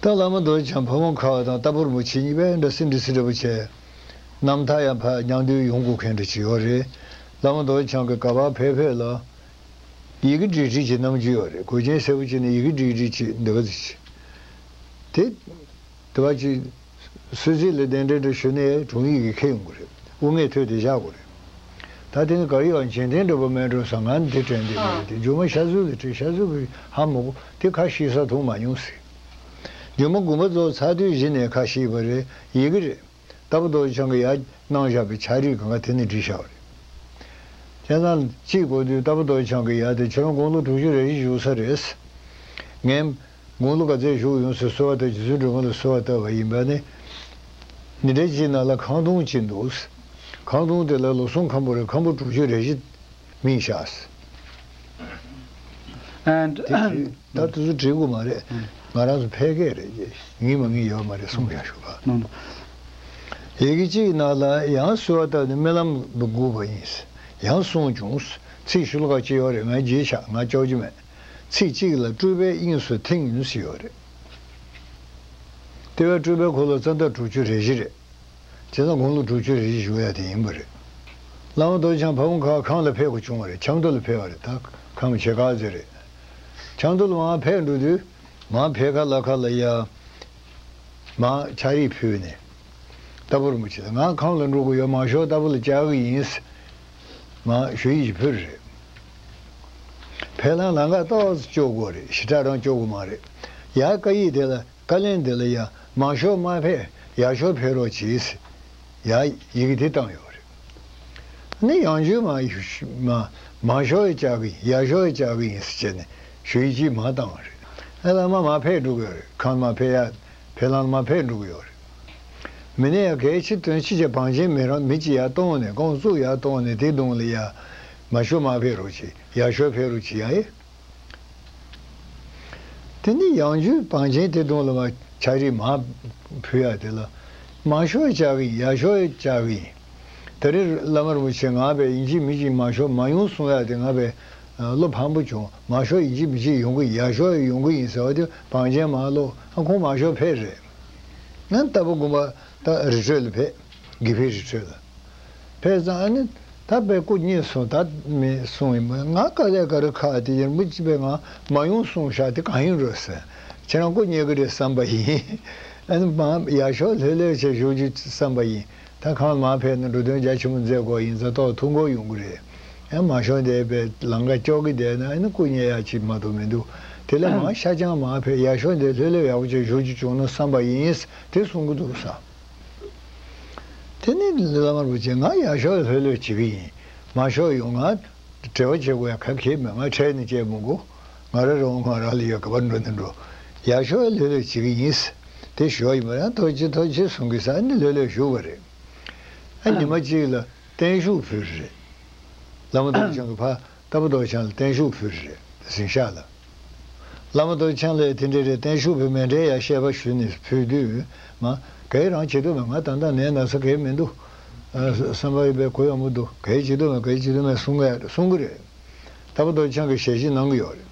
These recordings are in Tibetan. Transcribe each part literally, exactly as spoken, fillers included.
ད་བླ་མ་རྡོ་རྗེ་འཆང་ཕ་བོང་ཁ་བ་དང་རྟ་ཕོར་མོ་ཆེ་གཉིས་པོ་འདྲ་སེ་འདྲ་སེ་འདྲ་པོ་བྱས། རྣམ་ཐར་ཡང་ཕར་མཉམ་འདུས་ཡོང་དགོས་མཁན་འདྲ་ཅིག་ཡོད་རེད། བླ་མ་རྡོ་རྗེ་འཆང་གི་ག་པར་ཕེབས་ཕེབས་ལ། ཡི་གེ་བྲིས་བྲིས་ཀྱི་རྣམ་འགྱུར་ཡོད་རེད། གོས་ཆེན་སེར་པོ་ཅིག་ནས་ཡི་གེ་བྲིས་བྲིས་ཀྱི་འདི་ག་ཅིག་དེ། དེ་བ་ཅིག་སུད་སི་ལ་གདན་འདྲེན་འདྲ་ཞུས་ནས་དྲུང་ཡིག་གིས་འཁྱེར་ཡོང་གི་རེད། དབུ་མའི་ཐོད་དེ་བཞག་དགོས་རེད། ད་དེ་ནི་ག་རེ་ཡོད་འཇིན་རྟེན་འདྲ་པོ་མེད་འགྲོ་ས། ང་འདི་དྲན་འདི་མ་རེད་དེ། རྒྱུ་མ་ཤ་ཟུར་ལ་བྲིས། ཤ་ཟུར་གི་ཧ་མ་གོ། དེ་ཁ་ཤེས་ས་མཐོང་མ་མྱོང་ཟེར། རྒྱུ་མ་དགོན་པ་རྫོགས་ཚར་དུས་གཞི་ནས་ཁ་ཤེས་པ་རེད། ཡི་གེ་རེད། རྟ་ཕོ་རྡོ་རྗེ་འཆང་གིས་ཡར་གནང་བཞག་པའི་ཕྱག་རིས་གང་ག་དེ་ནས་བྲིས་བཞག་པ་རེད། བྱས་ཙང་གཅིག་གོ་དུས་རྟ་ཕོ་རྡོ་རྗེ་འཆང་གིས་ཡར་དེ་ཁྱེད་རང་དགུང་ལོ་དྲུག་ཅུ་རེ་བཞི་བཞུགས་ས་རེད། ངས་དགུང་ལོ་ག་ཚད་བཞུགས་ཡོང་ཟེར་གསོལ་བ་བཏབ། རྗེ་བཙུན་སྒྲོལ་མ་ལ་གསོལ་བ་བཏབ་པ་ཡིན་པ་ནི། ཉིན་གྲངས་གཅིག་ནང་ལ་ཁང་སྟོང་གཅིག་འདུག་ཁང་སྟོང་དེ་ལ་ལོ་གསུམ་ཁམ་བུ་རེ། ཁམ་བུ་དྲུག་ཅུ་རེ་བཞི་སྨིན་བཞག And དེ་བྲིས། ད་དུས་ཚོད་བྲིས་དགོས་མ་རེད། ང་རང་ཚོ་ཕལ་སྐད་རེད། ངེས་མ་ངེས་ཡོད་མ་རེད། གསུང་བཞག་ཞུ་ག་ཡི་གེ་གཅིག་ནང་ལ་ཡང་གསོལ་བ་བཏབ་ནས་སྨོན་ལམ་འགུགས་པ་ཡིན། ཡང་གསུངས་བྱུང་། ཚིག་ཤོ་ལོ་ཀ་གཅིག་ཡོད་རེད། ང་བརྗེད་ཤག་ང་ལྕོགས་ཀྱི་མེད། ཚིག་གཅིག་ལ་སྤྲུལ་པའི་དབྱིངས་སུ་ཐིམ་ཡོད་ཟེར་ཡོད་རེད། དེ་བས་སྤྲུལ་པའི་འཁོར་ལོ་རྩ་ཟླ་དྲུག་ཅུ་རེ་བཞི་རེད། བྱས་ཙང་དགུང་ལོ་དྲུག་ཅུ་རེ་བཞི་བཞུགས་ཡ་དེ་ཡིན་པ་རེད། བླ་མ་རྡོ་རྗེ་འཆང་ཕ་བོང་ཁ་ཁམས་ལ་ཕེབས་དགོས་བྱུང་བ་རེད། ཆབ་མདོ་ལ་ཕེབས་པ་རེད། ད་ཁམས་བྱེ་ཁ་ཟེར་རེད། ཆབ་མདོ་ལ་མར་ཕེབས་འགྲོ་དུས་མར་ཕེབས་ཁ་ལ་ཁ་ལ་ཡ། མར་ཕྱག་རིས་ཕུལ་ནས། རྟ་ཕོ་རིན་པོ་ཆེ་ལ་ང་ཁམས་ལ་འགྲོ་དགོས་ཡོད། མང་ཤོས་རྟ་ཕོ་ལ་བཅར་གི་ཡིན། མར་ཞུ་ཡིག་ཅིག་ཕུལ་རེད། ཕེབས་ལམ་ལམ་ཁ་ཏོག་ཙམ་སྐྱོར་དགོས་རེད། ཞེ་དྲག་རང་སྐྱོར་དགོས་མ་རེད། ཡར་བཀའ་ཡིག་དེ་ལ། བཀའ་ལན་འདི་ལ་ཡ། མང་ཤོས་མ་ཕེབས། ཡག་ཤོས་ཕེབས་རོགས་གྱིས། ཡ། ཡི་གེ་དེ་བཏང་ཡོད་རེད། ནི་ཡང་བསྐྱར་མ་མ་མང་ཤོས་ཡི་བཅར་གི་ཡིན། ཡག་ཤོས་ཡི་བཅར་གི་ཡིན་ཟེར་བྱས་ནས་ཞུ་ཡིག་ཅིག་མ་བཏང་བ་རེད། ཨ། བླ་མ་མ་ཕེབས་འགྲོ་གི་ཡོད་རེད། ཁམས་མ་ཕེབས་ཡ། ཕེབས་ལམ་མ་ཕེབས་འགྲོ་གི་ཡོད་རེད། མི་ནས་ཡ་གལ་ཆེ་དོན་ཆེ་བྱས་བང་ཆེན་མི་རང་མི་གཅིག་ཡར་གཏོང་ནས་ཁོང་ཚོ་ཡར་གཏོང་ནས་དེ་གདོང་ལ་ཡ། མང་ཤོས་མ་ཕེབས་རོགས་གྱིས། ཡག་ཤོས་ཕེབས་རོགས་གྱིས་ཡ། ཨེ། དེ་ནས་ཡང་བསྐྱར་བང་ཆེན་དེ་གདོང་ལ་མར་ཕྱག་རིས་མར་ཕུལ་ཡ་དེ་ལ། མང་ཤོས་བཅར་གི་ཡིན། ཡག་ཤོས་བཅར་གི་ཡིན། དེ་རིང་བླ་མ་རིན་པོ་ཆེ་ང་བས་ཡིན་གཅིག་མིན་གཅིག་མང་ཤོས་མ་ཡོང་གསུང་ཡ་དེ་ང་བས་བློ་ཕམ་པོ་བྱུང་། མང་ཤོས་ཡིན་གཅིག་མིན་གཅིག་ཡོང་གི་ཡིན། ཡག་ཤོས་ཡོང་གི་ཡིན་ཟེར་བ་དེ་བང་ཆེན་མར་ལོག་ཨ། ཁོང་མང་ཤོས་ཕེབས་རེད། ང་རྟ་ཕོ་དགོན་པ་ད་རི་ཁྲོད་ལ་ཕེབས། དགེ་འཕེལ་རི་ཁྲོད་ལ། ཕེབས་ཙང་ཨ་ནི་ད་དཔེ་སྐུ་མཉེལ་སོང་། ད་མེད་གསུང་ཡིན་པ། ང་དཀའ་ལས་ཀ་རེ་ཁག་དེ་ཡིན་མི་གཅིག་པས་ང་མ་ཡོང་གསུངས་ཤག་དེ་གང་ཡིན་རོ་ཟེར། ཁྱེད་རང་སྐུ་མཉེལ་གི་རེད་བསམ་པ་ཡིན། ཨ་ནི་མ་ཡག་ཤོས་ལྷོད་ལྷོད་བྱས་བཞུགས་རྒྱུ་བསམ་པ་ཡིན། ད་ཁམས་མར་ཕེབས་ན་འགྲོ་དོན་རྒྱ་ཆེན་པོ་མཛད་དགོས་ཡིན་ཙང་ཏོག་ཐུགས་འགོར་ཡོང་གི་རེད། ཡང་མང་ཤོས་འདིར་དཔེ་ལམ་ཁ་སྐྱོར་གི་བསྡད་ན་ཨ་ནི་སྐུ་མཉེལ་ཡག་ཅིག་མ་གཏོགས་མི་འདུག་དེ་ལས་མར་ཤར་བྱང་མར་ཕེབས། ཡག་ཤོས་འདིར་ལྷོད་ལྷོད་ཡག་པོ་བྱས་བཞུགས་རྒྱུ་བྱུང་ན་བསམ་པ་ཡིན། དེ་གསུང་གི་འདུག་ས། དེ་ནས་བླ་མ་རིན་པོ་ཆེ་ང་ཡག་ཤོས་ལྷོད་ལྷོད་བྱེད་ཀྱི་ཡིན། མང་ཤོས་ཡོང་ང་འབྲེལ་བ་བྱེད་དགོས་ཡ་ག་གེ་མེད། ང་ཁྲལ་ནི་བྱེད་མི་དགོས། ང་རང་རང་ང་རང་ལ་ཡ་ག་པར་འགྲོ་ནི་འགྲོ། ཡག་ཤོས་ལྷོད་ལྷོད་བྱེད་ཀྱི་ཡིན། དེ་ཞུ་བ་ཡིན་པ་རང་ཐུགས་རྗེ་ཆེ་ཐུགས་རྗེ་ཆེ་གསུང་གི་ས་ནི་ལྷོད་ལྷོད་བཞུགས་པ་རེད། ཨ། ཉི་མ་གཅིག་ལ་བརྟན་བཞུགས་ཕུལ་རེད། བླ་མ་རྡོ་རྗེ་འཆང་གི་ཕ། རྟ་ཕོ་རྡོ་རྗེ་འཆང་ལ་བརྟན་བཞུགས་ཕུལ་རེད། གཟིམ་ཤག་ལ། བླ་མ་རྡོ་རྗེ་འཆང་ལ་དེ་འདྲ་རེད། བརྟན་བཞུགས་ཕུལ། མཎྜལ་ཡ་བཤད་པ་ཞུས་ནས་ཕུལ་དུས་མ། གའི་རང་བྱེད་དུ་མེད། ང་ད་ལྟ་ནད་ན་ཚ་གའི་མི་འདུག་ཨ། བསམ་པ་ཡོད་པའི་གུ་ཡངས་པོ་འདུག་གའི་བྱེད་དུ་མེད། གའི་བྱེད་དུ་མེད་གསུང་གི་གསུང་གི་རེད། རྟ་ཕོ་རྡོ་རྗེ་འཆང་གིས་ཞལ་བཞེས་གནང་གི་ཡོད་རེད།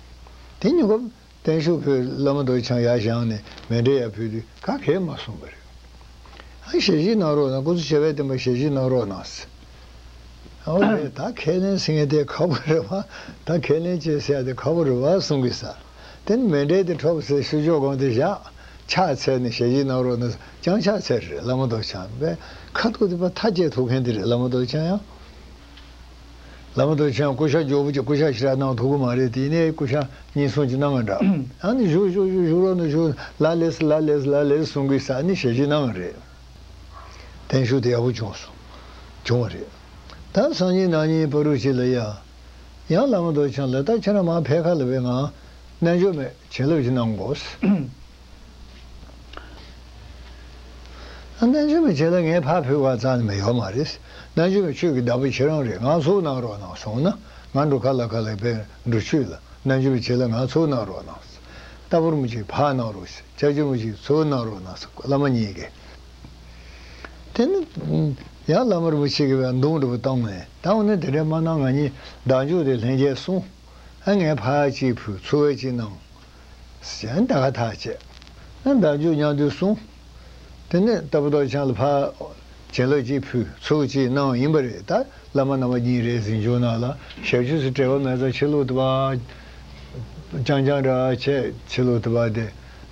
དེ་ཉིན་གུང་། བརྟན་བཞུགས་ཕུལ། བླ་མ་རྡོ་རྗེ་འཆང་ཡར་བཞེངས་ནས་མཎྜལ་ཡར་ཕུལ་དུས་ག་གེ་མ་གསུངས་པ་རེད། ཨ། ཞལ་བཞེས་གནང་རོགས་གནང་། སྐུ་གཟུགས་བྱ་བའི་བསྟན་པ་ཞལ་བཞེས་གནང་རོགས་གནང་ཟེར། ཨོ་རེད། ད་ཁས་ལེན་ཟེར་མཁན་དེ་ཁག་པོ་རེད་བ། ད་ཁས་ལེན་བྱེད་ཟེར་ཡ་དེ་ཁག་པོ་རེད་བ་གསུང་གི་ས། དེ་ནི་མཎྜལ་དེ་འཕྲོག་ཟེར་ཤུ་ཅོག་གང་དེ་བཞག་ཕྱག་འཚལ་ནས་ཞལ་བཞེས་གནང་རོགས་གནང་ཟེར། ཅང་ཕྱག་འཚལ་རེད། བླ་མ་རྡོ་རྗེ་འཆང་བས་ཁ་ཐུག་དེ་པ་ཐག་བཅད་ཐུབ་མཁན་དེ་རེད། བླ་མ་རྡོ་རྗེ་འཆང་ཡང་། བླ་མ་རྡོ་རྗེ་འཆང་སྐུ་ཞབས་མགྱོགས་པོ་ཅིག་སྐུ་ཞབས་ཞེ་དྲག་གནང་ཐུབ་ཀྱི་མ་རེད། དེ་ནས་སྐུ་ཞབས་སྙན་སེང་ཅིག་གནང་བ་འདྲ། ཨ་ནི་བཞུགས་བཞུགས་བཞུགས་བཞུགས་རོགས་གནང་། བཞུགས། ལ་ལས་ལ་ལས་ལ་ལས་གསུང་གི་ས་ནི་ཞལ་བཞེས་གནང་བ་རེད། བརྟན་བཞུགས་དེ་ཡག་པོ་བྱུང་སོང་། བྱུང་བ་རེད། ད་སང་ཉིན་གནངས་ཉིན་བར་དུ་ཅིག་ལ་ཡ། ཡང་བླ་མ་རྡོ་རྗེ་འཆང་ལ་ད་ཁྱེད་རང་མར་ཕེབས་ཁ་ལ་བས་ང་རྣལ་འབྱོར་མའི་བྱིན་རླབས་ཅིག་གནང་དགོས། རྣལ་འབྱོར་མའི་བྱིན་རླབས་ངས་ཕར་ཕུལ་བ་རྩ་ནས་མེད་ཡོད་མ་རེད། རྣལ་འབྱོར་མའི་ཆོས་ཀྱི་བདག་པོ་ཁྱེད་རང་རེད། ང་ཚུར་གནང་རོགས་གནང་གསུངས་ན་ང་འགྲོ་ཁ་ལ་ཁ་ལ་བས་འགྲོ་ཆོས་ལ་རྣལ་འབྱོར་མའི་བྱིན་རླབས་ང་ཚུར་གནང་རོགས་གནང་། རྟ་ཕོ་རིན་པོ་ཆེ་ཕར་གནང་རོགས། ཅ་ཅོ་རིན་པོ་ཆེ་ཚུར་གནང་རོགས་གནང་། བླ་མ་གཉིས་ཀས། དེ་ནི་ཡང་བླ་མ་རིན་པོ་ཆེ་གིས་བས་མདུང་འདྲ་པོ་བཏང་ནས། ད་འོ་ན་དེ་འདྲ་མ་གནང་། ང་གཉིས་བདག་འཇུག་དེ་ལྷན་རྒྱས་གསུངས། ཨ། ངས་ཕར་གཅིག་ཕུལ། ཚུར་གཅིག་གནང་། ཟེར་ད་ག་ཐག་བཅད། ཨ་བདག་འཇུག་མཉམ་དུ་གསུངས། དེ་ནས་རྟ་ཕོ་རྡོ་རྗེ་འཆང་ལ་ཕར་བྱིན་རླབས་ཅིག་ཕུལ། ཚུར་ཅིག་གནང་ཡིན་པ་རེད། ད་བླ་མ་རྣམ་པ་གཉིས་རེད། གཟིམ་ཆུང་ནང་ལ་ཞབས་ཕྱི་ཚོ་བྲེལ་བ་མེད་ཙང་ཕྱི་ལོགས་དུ་བ་རྐྱང་རྐྱང་འདྲ་བྱས། ཕྱི་ལོགས་དུ་བ་དེ་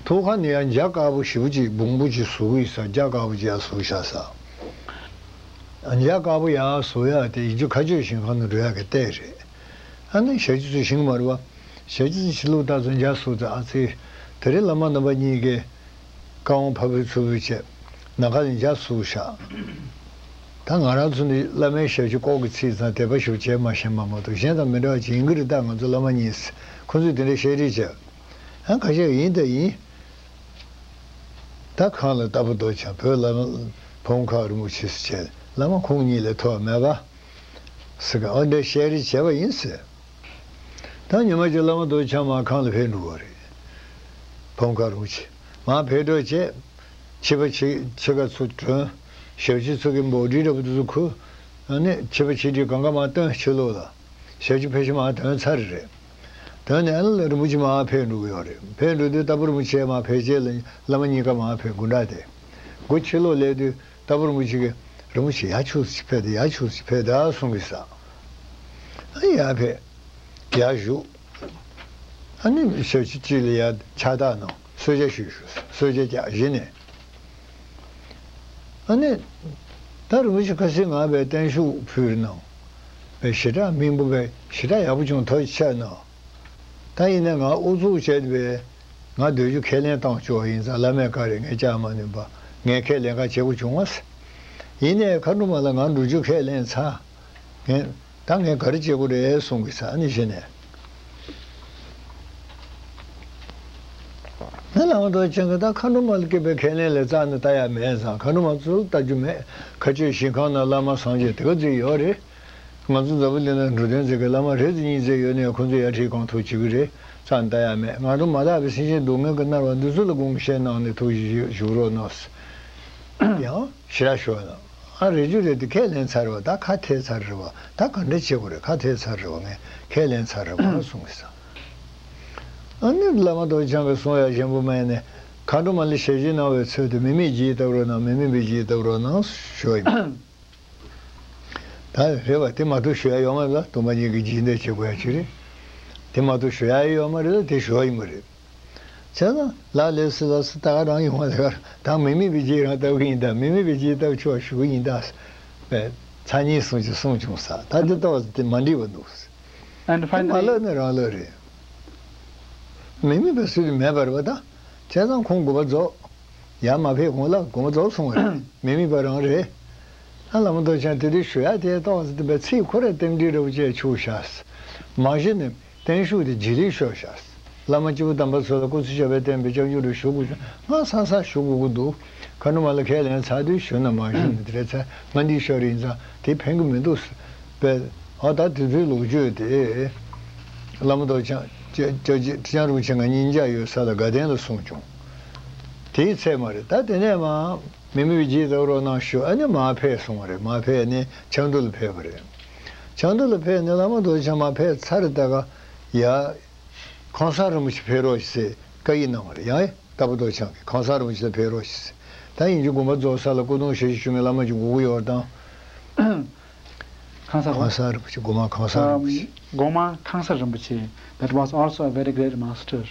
ཐུག་ཁ་ནས་ཡང་འཇའ་དཀར་པོ་ཞེ་པོ་ཅིག་སྦོམ་པོ་ཅིག་བཟོ་གི་ཡོད་ས། འཇའ་དཀར་པོ་ཅིག་ཡར་བཟོ་བཞག་ས། འཇའ་དཀར་པོ་ཡར་བཟོ་ཡག་དེ་ཡིན་རྒྱུ་མཁའ་སྤྱོད་ཞིང་ཁམས་ནང་འགྲོ་ཡག་གི་རྟེན་རེད། ཨ་ནི་ཞབས་ཕྱི་ཚོ་བྱིན་གི་མ་རེད་བ། ཞབས་ཕྱི་ཚོ་ཕྱི་ལོགས་ལྟ་ཙང་འཇའ་བཟོ་ཙང་། ཨ་ཙི། དེ་རིང་བླ་མ་རྣམ་པ་གཉིས་ཀྱིས་བཀའ་དབང་ཕབ་ཕུལ་ཚུར་ཕུལ་བྱས། ནམ་མཁའ་ལ་འཇའ་བཟོ་བཞག། ད་ང་རང་ཚོ་ནི་བླ་མའི་ཞབས་ཕྱི་ལྐོག་གི་ཚིག་ཙང་དད་པ་ཞིག་བྱས་མ་ཤེས་པ་མ་གཏོགས། གཞན་དང་མི་འདྲ་བ་ཅིག་ཡིན་གྱི་རེད། ད་ང་ཚོ་བླ་མ་གཉིས། ཁོ་ཚོས་དེ་འདྲ་བཤད་རེས་བྱས། ཨ་ཁ་ཤས་ཡིན་ད་ཡིན། ད་གང་ལ་རྟ་ཕོ་རྡོ་རྗེ་འཆང་བོད་བླ་མ་བུམ་མཁར་རིན་པོ་ཆེ་ཟེར་བྱས། བླ་མ་ཁོང་གཉིས་ལས་མཐོ་བ་མེད་པ་ཟེར་ག་འོ་འདྲ་བཤད་རེས་བྱས་པ་ཡིན་ཟེར། ད་ཉི་མ་གཅིག་བླ་མ་རྡོ་རྗེ་འཆང་མར་གང་ལ་ཕེབས་འགྲོ་བ་རེད། བུམ་མཁར་རིན་པོ་ཆེ་མར་ཕེབས་འགྲོ་བྱས། ཕྱི་པ་ཕྱི་ཕྱི་ཁ་ཚུར་གྲོན། ཞབས་ཕྱི་ཚུ་གི་འབོལ་གྲི་འདྲ་པོ་དེ་ཚོ་ཁུར། ཨ་ནི་ཕྱི་པ་ཕྱི་གྲི་གང་ག་མར་བཏོན། ཕྱི་ལོགས་ལ། ཞབས་ཕྱི་ཕལ་ཆེར་མར་ཐོན་ཚར་རེད། དོན་ནས་ཨ་ནི་རིན་པོ་ཆེ་མར་ཕེབས་འགྲོ་གི་ཡོད་རེད། ཕེབས་འགྲོ་དུས་རྟ་ཕོ་རིན་པོ་ཆེ་མར་ཕེབས་རྗེས་ལ་བླ་མ་གཉིས་ཀ་མར་ཕེབས། དགུང་གྲངས་དེ། སྒོ་ཕྱི་ལོགས་སླེབས་དུས་རྟ་ཕོ་རིན་པོ་ཆེ་གིས། རིན་པོ་ཆེ་ཡར་ཕྱོགས་སུ་ཕེབས་དང་། ཡར་ཕྱོགས་སུ་ཕེབས་དང་གསུང་གི་ས། ཨ་ནི་ཡར་ཕེབས། ཡར་བཞུགས། ཨ་ནི་ཞབས་ཕྱི་གཅིག་ལ་ཡར་ཕྱག་རྟགས་གནང་། གསོལ་ཇ་ཞུས་ཞུས། གསོལ་ཇ་བཀྱགས། གཞི་ནས། ཨ་ནི། ད་རིན་པོ་ཆེ་ཁ་སང་ང་བས་བརྟན་བཞུགས་ཕུལ་གནང་། བས་ཞེ་དྲག་སྨིན་པོ་བས་ཞེ་དྲག་ཡག་པོ་བྱུང་། ཐུགས་རྗེ་ཆེ་གནང་། ད་ཡིན་ནའི་ང་ཨུ་ཚུགས་བྱས་པས་ང་སྡོད་རྒྱུ་ཁས་ལེན་བཏང་ཆོག་ཡིན་ཙང་བླ་མས་བཀའ་རེད། ངས་བཅར་མ་ནུས་པ། ངས་ཁས་ལེན་ག་བྱེད་དགོས་བྱུང་བ། ཡིན་ནའི་མཁའ་འགྲོ་མ་ལ་ང་འགྲོ་རྒྱུ་ཁས་ལེན་ཚར། ངས། ད་ངས་ག་རེ་བྱེད་དགོས་རེད་གསུང་གི་ས། ཨ་ནི་གཞི་ནས། ཨ་བླ་མ་རྡོ་རྗེ་འཆང་གིས་ད་མཁའ་འགྲོ་མ་ལ་བསྐྱེད་པའི་ཁས་ལེན་ལས་རྩ་ནས་ལྟ་ཡ་མེད་ཙང་། མཁའ་འགྲོ་མ་ཚོ་ལ་ལྟ་རྒྱུ་མེད། མཁའ་སྤྱོད་ཞིང་ཁམས་ན་བླ་མ་སངས་རྒྱས་དེ་ག་ཚོད་ཡོད་རེད། ང་ཚོ་འཛམ་བུ་གླིང་ན་འགྲོ་དོན་མཛད་མཁན་བླ་མ་རེ་ཚོ་གཉིས་ཚོ་ཡོད་ནའི་ཁོང་ཚོས་ཡར་ཁྲིད་གང་ཐུབ་བྱེད་ཀྱི་རེད། རྩ་ནས་ལྟ་ཡ་མེད། ང་ཚོ་མ་དག་པའི་སེམས་ཅན་སྡུག་བསྔལ་གྱིས་མནར་བ་འདི་ཚོ་ལ་དགོངས་བཞེས་གནང་ནས་ཐུགས་རྗེ་ཞུ་རོགས་གནང་། ཡང་ཞེ་དྲག་ཞུ་བ་དང་། ཨ་རེ་རྒྱུ་རེད་དེ། ཁས་ལེན་ཚར་བ། ད་ཁ་ཐལ་ཚར་རེད་བ། ད་ག་འདྲ་བྱེད་དགོས་རེད། ཁ་ཐལ་ཚར་རེད་བ། ངས་ཁས་ལེན་ཚར་རེད་བ་གསུངས་ས། ཨ་ནི་བླ་མ་རྡོ་རྗེ་འཆང་གིས་གསུང་ཡ་གཞན་པ་མེད་ནས། མཁའ་འགྲོ་མ་ལ་ཞལ་བཞེས་གནང་བའི་ཚུལ་དུ་མིག་མིག་ཅིག་བལྟ་རོགས་གནང་། མིག་མིག་པའི་ཅིག་བལྟ་རོགས་གནང་ཞུ་བ་ཡིན། ད་རེད་བ། དེ་མ་གཏོགས་ཞུ་ཡ་ཡོད་མ་རེད་ལ། སྟོན་པ་ཉིད་ཀྱི་རྗེས་འདེད་བྱེད་དགོས་ཡ་ཅིག་རེད། དེ་མ་གཏོགས་ཞུ་ཡ་ཡོད་མ་རེད་ལ། དེ་ཞུ་བ་ཡིན་པ་རེད། བྱས་ཙང་ལགས་ལགས་སེ་ལགས་སེ། ད་ག་རང་ཡོང་བ་དེ་ག་ད་མིག་མིག་པའི་རྗེས་རང་ལྟ་གི་ཡིན་ད། མིག་མིག་པའི་རྗེས་ལྟ་ཆོག་ཞུ་གི་ཡིན་ད། བས་མཚན་ཉིད་གསུང་ཅིག་གསུངས་བྱུང་ས། ད་འདི་ལྟ་བ་དེ་མ་འགྲིག་པ་འདུག། And མ finally ལབ་ན་རང་ལབ་རེད། མིག་མིག་པ་སུ་དེ་མེད་པ་རེད་བ་ད། བྱས་ཙང་ཁོང་དགོངས་པ་རྫོགས། ཡར་མ་ཕེབས་གོང་ལ་དགོངས་པ་རྫོགས་སོང་བ་རེད། མིག་མིག་པ་རང་རེད། ཨ་བླ་མ་རྡོ་རྗེ་འཆང་དེ་དུས་ཞུ་ཡ་དེ་ཏོག་ཙམ་དེ་བས་ཚིག་ཁོ་རང་རྟེན་འབྲེལ་འདྲ་བོ་བྱས་ཆུག་ཤག། མ་གཞི་ནས་བརྟན་བཞུགས་དེ་རྗེས་ལུས་ཤོར་ཤག། བླ་མ་སྐྱེས་བུ་དམ་པ་ཚོ་ལ་སྐུ་ཚེ་ཞབས་པད་བརྟན་པའི་སྐྱབས་འཇུག་འདྲ་ཞུ་དགོས་བྱུང་། ང་ས་ས་ཞུ་དགོས་ཀྱི་འདུག། མཁའ་འགྲོ་མ་ལ་ཁས་ལེན་ཚར་དུས་ཞུ་ན་མ་ཞུ་ན་དེ་རེད་ཚར། ང་འདི་ཤོར་ཡིན་ཙང་དེ་ཕན་གྱི་མི་འདུག་པས། ཨ་ད་དེ་ཚོའི་ལོ་རྒྱུས་དེ་བླ་མ་རྡོ་རྗེ་འཆང་ཁྲི་བྱང་རིན་པོ་ཆེ་ང་གཉིས་མཇལ་ཡོད་ས་ལ་དགའ་ལྡན་ལ་གསུངས་བྱུང་། དེའི་ཚེ་མ་རེད། ད་དེ་ནས་མ། མིག་མིག་པའི་རྗེས་ལྟ་རོགས་གནང་ཞུ། ཨ་ནི་མར་ཕེབས་སོང་བ་རེད། མར་ཕེབས་ནས་ཆབ་མདོ་ལ་ཕེབས་པ་རེད། ཆབ་མདོ་ལ་ཕེབས་ནས་བླ་མ་རྡོ་རྗེ་འཆང་མར་ཕེབས་ཚར་ད་ག་ཡ། ཁང་གསར་རིན་པོ་ཆེ་ཕེབས་རོགས་ཞེས་བཀའ་ཡིག་གནང་བ་རེད། ཡང་རྟ་ཕོ་རྡོ་རྗེ་འཆང་གིས་ཁང་གསར་རིན་པོ་ཆེ་ལ་ཕེབས་རོགས་ཞེས། ད་ཡིན་རྒྱུ་དགོངས་པ་རྫོགས་ས་ལ་སྐུ་གདུང་ཞབས་ཕྱི་ཞུ་མཁན་བླ་མ་ཅིག་དགོས་ཀྱི་ཡོད་དང་། ཁང་གསར། ཁང་གསར་རིན་པོ་ཆེ། སྒོ་མང་ཁང་གསར་རིན་པོ་ཆེ། སྒོ་མང་ཁང་གསར་རིན་པོ་ཆེ། That was also a very great master.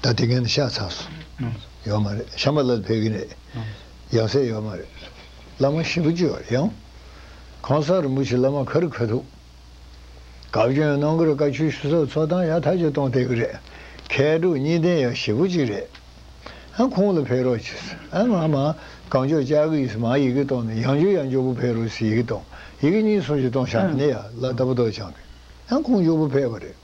ད་དེ་ངས་ནི་ཤ་ཚ་སོང་། ཡོད་མ་རེད། ཤམ་བྷ་ལ་ལ་ཕེབས་ཀྱི་རེད། ཡང་སྲིད་ཡོད་མ་རེད། བླ་མ་ཞེ་པོ་ཅིག་ཡོད་རེད། ཡང་ཁང་གསར་རིན་པོ་ཆེ་བླ་མ་ག་རེ་ག་ཐུག། དགའ་སྐྱོ་གནང་གི་རེད། བཀའ་ཆོས་ཞུ་ས་ཚོགས་སྟངས་ཡག་ཐག་ཆོད་གཏོང་བསྡད་ཀྱི་རེད། མཁས་གྲུབ་གཉིས་ལྡན་ཡང་ཞེ་པོ་ཅིག་རེད། ཨ་ཁོང་ལ་ཕེབས་རོགས་བྱེད། ཨ་ང་མ་གང་ལྕོགས་བཅར་གི་ཡིན་ཟེར་མ་ཡི་གེ་གཏོང་ནས། ཡང་མགྱོགས་ཡང་མགྱོགས་པོ་ཕེབས་རོགས་ཟེར་ཡི་གེ་གཏོང་། ཡི་གེ་གཉིས་གསུམ་ཞིག་གཏོང་བཞག་ནས་ཡ་ལ་རྟ་ཕོ་རྡོ་རྗེ་འཆང་གིས། ཨ་ཁོང་མགྱོགས་པོ་ཕེབས་པ་རེད།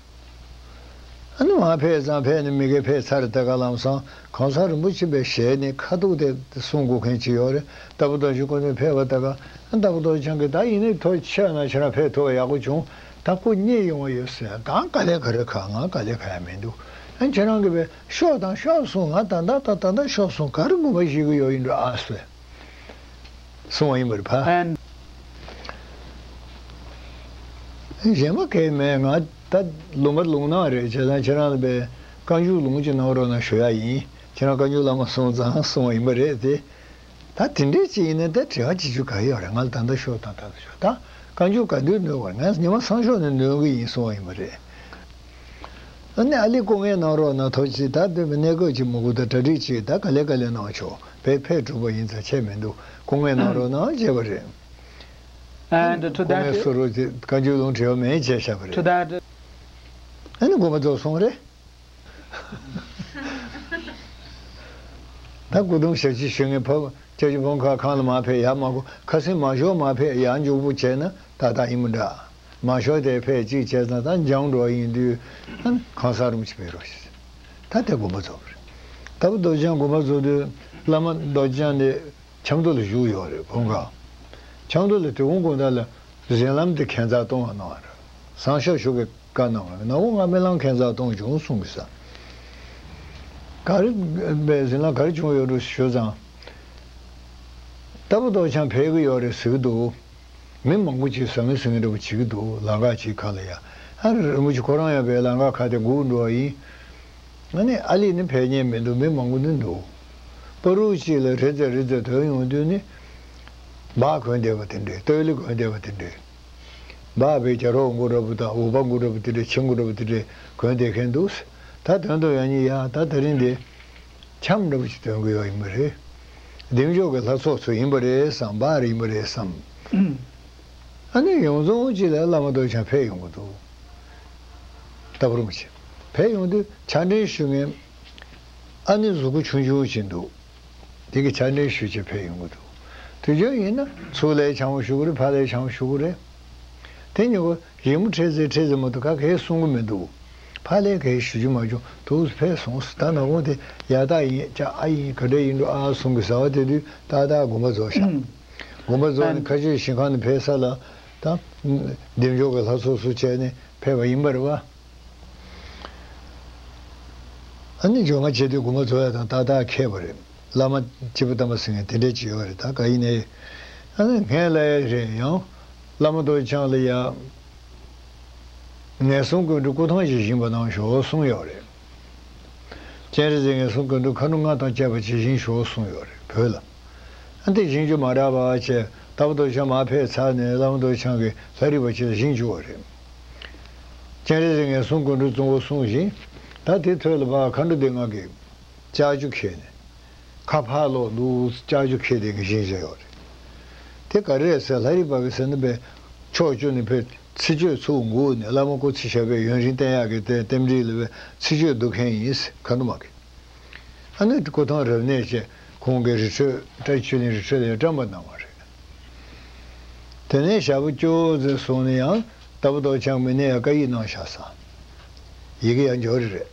ཨ་ནི་མར་ཕེབས་ཙང་ཕེབས་ནས་མི་དགེ་ཕེབས་ཚར་ད་ག་ལམ་སང་གང་ཟག་རིན་པོ་ཆེ་པའི་ཞལ་ནས་ཁ་ཐུག་དེ་གསུང་དགོས་མཁན་ཅིག་ཡོད་རེད། རྟ་ཕོ་རྡོ་རྗེ་ཁོ་ཚོས་ཕེབས་པ་ད་ག་ཨ་རྟ་ཕོ་རྡོ་རྗེ་འཆང་གིས་ད་ཡིན་ནའི་ཐུགས་རྗེ་ཆེ་གནང་། ཁྱེད་རང་ཕེབས་ཐུབ་པ་ཡག་པོ་བྱུང་། ད་སྐུ་མཉེལ་ཡོང་བ་ཡོད་ཟེར། ད་དཀའ་ལས་ག་རེ་ཁག། ང་དཀའ་ལས་ཁག་ཡ་མི་འདུག། ཨ་ཁྱེད་རང་གིས་བས་ཤོག་དང་ཤོག་གསུངས། ང་ད་ལྟ་ད་ད་ལྟ་ཤོག་གསུངས། ག་རེ་དགོངས་པ་བཞེས་ཀྱི་ཡོད་ཡིན་འགྲོ་ཨ་ཟེར། གསུང་བ་ཡིན་པར་ཕ། And གཞན་པ་གང་ཡང་མེད། ང་ད་ལུང་པ་ལུང་ནག་རེད། བྱས་ཙང་ཁྱེད་རང་ལ་བས་ བཀའ་འགྱུར་ལུང་ཅིག་གནང་རོགས་གནང་ཞུ་ཡ་ཡིན། ཁྱེད་རང་བཀའ་འགྱུར་བླ་མ་གསུངས་ཙང་གསུངས་པ་ཡིན་པ་རེད་དེ། ད་དེ་འདྲས་ཅིག་ཡིན་ན་ད་དྲི་བ་བྱེད་རྒྱུ་ག་ཡོད་རེད། ང་ལ་ད་ལྟ་ཤོག་དང་ད་ལྟ་ཤོག་ད་བཀའ་འགྱུར་ག་དུས་འདོན་བར་ང་ཉི་མ་སང་ཞོགས་ནས་འདོན་གི་ཡིན་གསུངས་པ་ཡིན་པ་རེད། ཨ་ནི་ཨ་ལི་སྐུ་ངལ་གནང་རོགས་གནང་། ཐོག་ཅིག་ད་འདོན་པའི་གནས་སྐབས་ཅིག་མི་དགོས། ད་གྲ་སྒྲིག་ཅིག་ད་ག་ལེ་ག་ལེ་གནང་ཆོག་བས་ཕེབས་གྲུབ་པ་ཡིན་ཙང་ཁྱད་མི་འདུག་སྐུ་ངལ་གནང་རོགས་གནང་བྱས་པ་རེད། And to སྐུ་ངལ་that གསོ་རོགས་ཅེས་བཀའ་འགྱུར་ལུང་དྲི་བ་མེད་བྱས་བཞག་པ to རེད། That ཨ་ནི་དགོངས་པ་རྫོགས་སོང་རེད། ད་སྐུ་གདུང་ཞབས་ཕྱི་ཞུ་མཁན་ཕ་སྐྱབས་རྗེ་ཕོ་བྲང་ཁང་ལ་མར་ཕེབས་ཡར་མར་འགྲོ། ཁ་སང་མ་ཞོག་མར་ཕེབས་ཡར་མགྱོགས་པོ་བྱས་ན་ཏག་ཏག་ཡིན་པ་འདྲ། མ་ཞོག་དེ་ཕེབས་གཅིག་བྱས་ཙང་ད་འགྱངས་འགྲོ་བ་ཡིན་དུས་ཨ་ནི་ཁང་གསར་རུམ་ཅིག་ཕེབས་རོགས་ཞེས། ད་དེ་དགོངས་པ་རྫོགས་པ་རེད། ད་བུ་རྡོ་རྗེ་འཆང་དགོངས་པ་རྫོགས་དུས་བླ་མ་རྡོ་རྗེ་འཆང་དེ་ཆབ་མདོ་ལ་བཞུགས་ཡོད་རེད། བོད་ཁང་། ཆབ་མདོ་ལ་དེ་གུང་དགོང་དག་ལ་གཟིམ་ལམ་དེ་ཁྱད་མཚར་གཏོང་བ་གནང་བ་རེད། བཟང་ཤོས་ཞུ་གི་བཀའ་གནང་བ་རེད། ནག་པོ་ང་རྨི་ལམ་ཁྱད་མཚར་གཏོང་བྱུང་གསུང་གི་ས། ག་རེ་བས་གཟིམ་ལམ་ག་རེ་བྱུང་ཡོད་འགྲོ་ཞུ་ཙང་། ལྟ་བུ་རྡོ་རྗེ་འཆང་ཕེབས་གི་ཡོད་རེད་ཟེར་གི་འདུག་མི་མང་པོ་ཅིག་ཟང་ངེ་ཟིང་ངེ་འདྲ་པོ་བྱེད་ཀྱི་འདུག་ལམ་ཁ་ཅིག་ཁ་ལ་ཡ། ཨ་རིན་པོ་ཆེ་ཁོ་རང་ཡང་བས་ལམ་ཁ་ཁ་དེ་སྒུག་འགྲོ་བ་ཡིན། ང་ནི་ཨ་ལི་ནི་ཕེབས་མཁན་མི་འདུག་མི་མང་པོ་ནི་འདུག་པ་རུ་གཅིག་ལ་རེ་ཙེ་རེ་ཙེ་དོན་ཡོང་དུས་ནི། སྦག་གོན་བསྡད་པ་དེ་འདྲས། སྟོད་ལི་གོན་བསྡད་པ་དེ་འདྲས། སྦག་པའི་རྒྱ་རོགས་མགོ་འདྲ་པོ་དང་འུག་པ་མགོ་འདྲ་པོ་དེ་འདྲས། ཆེ་མགོ་འདྲ་པོ་དེ་འདྲས་གོན་བསྡད་མཁན་འདུག་ད་དོན་དུ་ཡང་ནི་ཡ་ད་དེ་རིང་འདི། འཆམ་འདྲ་པོ་ཞིག་སྟོན་གི་ཡོད་ཡིན་པ་རེད། བདེ་མཆོག་གི་ལྷ་ཚོགས་ཚོ་ཡིན་པ་རེད་བསམ། སྦག་རེ་ཡིན་པ་རེད་བསམ། ཨ་ནི་ཡོངས་རྫོགས་ཅིག་ལ་བླ་མ་རྡོ་རྗེ་འཆང་ཕེབས་ཡོང་གི་འདུག་ལྟ་བུ་རུ་ཆེ་ཕེབས་ཡོང་དུས་ཕྱག་འཕྲིན་ཞུ་མཁན་ཨ་ནི་གཟུགས་པོ་ཆུང་ཆུང་ཞིག་འདུག་དེ་གི་ཕྱག་འཕྲིན་ཞུ་ཆེད་ཕེབས་ཡོང་གི་འདུག་དུས་རྒྱུན་ཡིན་ན་ཚུར་ལ་ཡང་འཆམ་པོ་ཞུ་གི་རེད། ཕར་ལ་ཡང་འཆམ་པོ་ཞུ་གི་རེད། དེ་ཉིན་གུ་རི་མོ་འཕྲེད་ཟེར་འཕྲེད་ཟེར་མ་གཏོགས་ག་གེ་གསུང་གི་མི་འདུག་ཕར་ལ་གེ་ཞུ་རྒྱུ་མ་བྱུང་། དུས་ཕེབས་སོང་། ད་ནག་པོ་དེ་ཡ་ད་ཡིན་ཅག་ཨ་ཡིན་ག་འདྲ་ཡིན་འགྲོ་ཨ་གསུང་གི་ཟ་བ་དེ་དུས་ཏག་ཏག་དགོངས་པ་རྫོགས་ཤག་དགོངས་པ་རྫོགས་ནས་ཁ་ཆོས་ཞིང་ཁང་ནས་ཕེབས་ས་ལ་ད་བདེ་མཆོག་གི་ལྷ་ཚོགས་སུ་བྱས་ནས་ཕེབས་པ་ཡིན་པ་རེད་བ། ཨ་ནི་འབྱོར་མ་བྱེད་དུས་དགོངས་པ་རྫོགས་ཡ་དང་ཏག་ཏག་ཁེལ་བ་རེད། བླ་མ་སྐྱེས་བུ་དམ་པ་ཟེར་མཁན་དེ་འདྲས་ཅིག་ཡོད་རེད། ད་ག་ཡིན་ནའི་ཨ་ནི་ངས་ལབ་ཡ་རེད། ཡང་བླ་མ་རྡོ་རྗེ་འཆང་ལ་ཡ་ངན་སོང་ཀུན་འདུལ་སྐུ་ཐང་ཞིག་བཞེངས་པ་གནང་ཤོག་གསུངས་ཡོད་རེད། སྤྱན་རས་གཟིགས་ངན་སོང་ཀུན་འདུལ་མཁའ་འགྲོ་ལྔ་དང་བཅས་པ་ཅིག་བཞེངས་ཤོག་གསུངས་ཡོད་རེད་བོད་ལ། ཨ་འདི་བཞེངས་རྒྱུ་མ་རག་པ་བྱས་ལྟ་བུ་རྡོ་རྗེ་འཆང་མར་ཕེབས་ཚར་ནས་བླ་མ་རྡོ་རྗེ་འཆང་གིས་ལྷ་རིས་པ་ཅིག་ལ་བཞེངས་བཅུག་པ་རེད། སྤྱན་རས་གཟིགས་ངན་སོང་ཀུན་འདུལ་གཙོ་བོ་གསུངས་ཤིང་། ད་དེ་ཐོག་ལ་ཕར་མཁའ་འགྲོ་སྡེ་ལྔ་གིས་ལྕགས་ཀྱུ་ཁྱེར་ནས་ཁ་ཕར་ལོག་འདུག་ལྕགས་ཀྱུ་ཁྱེར་དེ་གི་བཞེངས་བྱས་ཡོད་རེད། དེ་ག་རེ་རེད་ཟེར། ལྷ་རིས་པ་གིས་ཟེར་ན་པའི་ཕྱོགས་བཅུ་ནས་ཕེབས། ཚིག་བརྗོད་ཚུར་འགུག་ནས་བླ་མ་སྐུ་ཚེ་ཞབས་པད་ཡུན་རིང་བརྟན་ཡག་གི་རྟེན་རྟེན་འབྲེལ་ལ་བའི་ཚིག་བརྗོད་བསྡུ་མཁན་ཡིན་མཁའ་འགྲོ་མ་གི། ཨ་ནི་སྐུ་ཐང་རབ་གནས་བཅས་ཁོང་གིས་རི་ཁྲོད་བཀྲ་ཤིས་ཆོས་གླིང་རི་ཁྲོད་ལ་བཀྲམ་པ་གནང་བ་རེད། དེ་ནས་ཞག་པོ་བཅུ་ཙམ་སོང་ནས་ཡང་ལྟ་བུ་རྡོ་རྗེ་འཆང་མི་ནས་ཡང་བཀའ་ཡིག་གནང་བཞག་ས། ཡི་གེ་ཡང་འབྱོར་རེད།